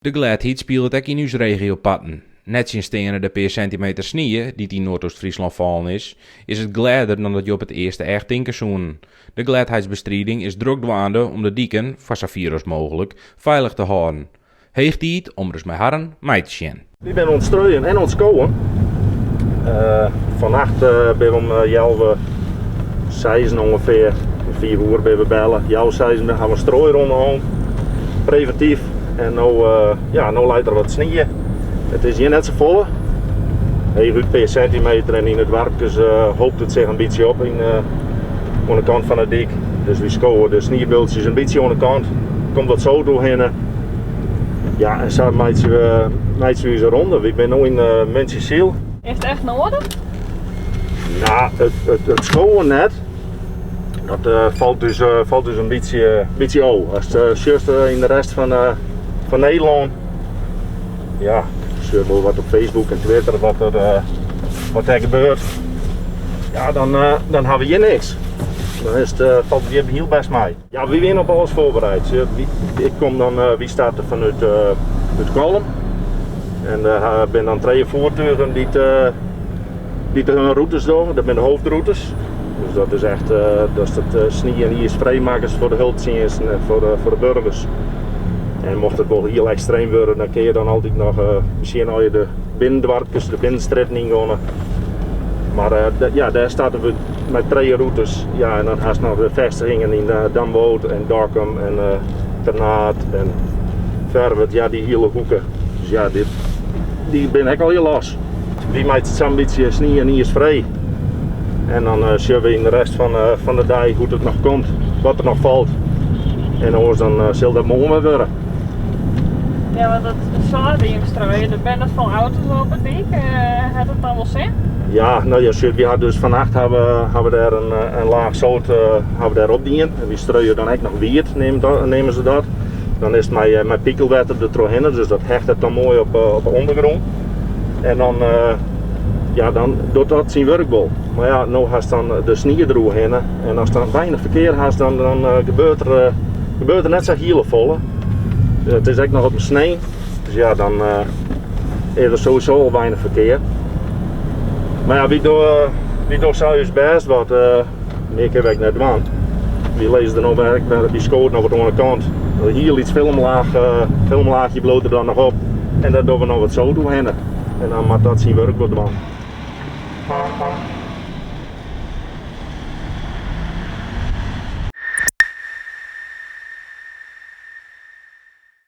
De glêdheid spilet ek yn ús regio parten. Nettsjinsteande de pear sintimeter snie dy't yn Noardeast-Fryslân fallen is, is it glêder dan dat je op it earste each tinke soenen. De glêdheidsbestriding is drok dwaande om de diken, foar safier as mooglik, feilich te hâlden. Heech tiid om ris mei harren mei te sjen. Wy binne oan it struien en oan it skowen. Fannacht binne we om healwei seizen ûngefear, om 5 oere binne we belle. Healwei seizen hawwe we in stroaironde hân, previntyf. En no, ja, no leit der wat snie. It is hjir net safolle, heechút in pear sintimeter en yn de doarpkes hopet it sich in bytsje op yn, oan de kant fan de dyk. Dus wy skowe de sniebultsjes in bytsje oan de kant. Komt wat sâlt oerhinne. Ja, en sa meitsje we, meitsje we ús ronde. Wy binne no yn uh, Muntsjesyl. Is it echt nedich? Nou, it skowen net. Dat uh, falt dus, uh, falt dus in bytsje, bytsje ôf. Ast uh, sjochst yn de rest fan, fan Nederlân, ja, sjoch wol wat op Facebook en Twitter wat der, wat der gebeurt. Ja, dan, dan hawwe we hjir niks. Dan is it, falt it hjir hiel bêst mei. Ja, wy wiene op alles foarbereid. Ik kom dan, wy starte fanút út Kollum. En der binne dan trije voertugen dy't dy't hun rûtes dogge. Dat binne de hoofdroutes. Dus dat is echt dat is it snie en iis frijmakkers foar de hulptsjinsten en foar de, foar de burgers. En mocht it wol hiel ekstreem wurde, dan kinne je dan altyd noch sjen oft je de binnendoarpkes, de binnenstrjitten yngeane. Mar ja, dêr starte we mei trije rûtes. Ja, en dan hast noch de festigingen yn Damwâld en Dokkum en Ternaard en Ferwert. Ja, dy hiele hoeke. Dus ja, dit, dy binne ek allegear los. Wy meitsje sa'n bytsje snie en iis frij. En dan uh, sjogge we yn de rest fan, uh, fan de dei hoe't it noch komt, wat der noch falt. En oars dan uh, sil dat moarn wer wurde. Ja, want dat sâlt ynstruie, der binne net folle auto's op 'e dyk. Hat it dan wol sin? Ja, no ja, sjoch, wy ha dus fannacht hawwe, hawwe we dêr in laach sâlt hawwe we dêr opdien. En wy struie dan ek noch wiet, neame se dat. Dan is it mei pikelwetter der trochhinne, dus dat hechtet dan moai op, op de ûndergrûn. En dan, ja, dan docht dat syn wurk wol. Mar ja, no hast dan de snie deroerhinne en ast dan weinich ferkear hast, dan, dan gebeurt der, gebeurt der net sa hiele folle. It is ek noch op in snein, dus ja, dan is der sowieso al weinich ferkear. Mar ja, wy dogge, wy dogge sa ús bêst wat, mear kinne we ek net dwaan. Wy lizze der no wer, wy skowe noch wat oan de kant. In hiel lyts filmlaach, filmlaachje bliuwt der dan noch op. En dêr dogge we noch wat sâlt oerhinne. En dan moat dat syn wurk wol dwaan.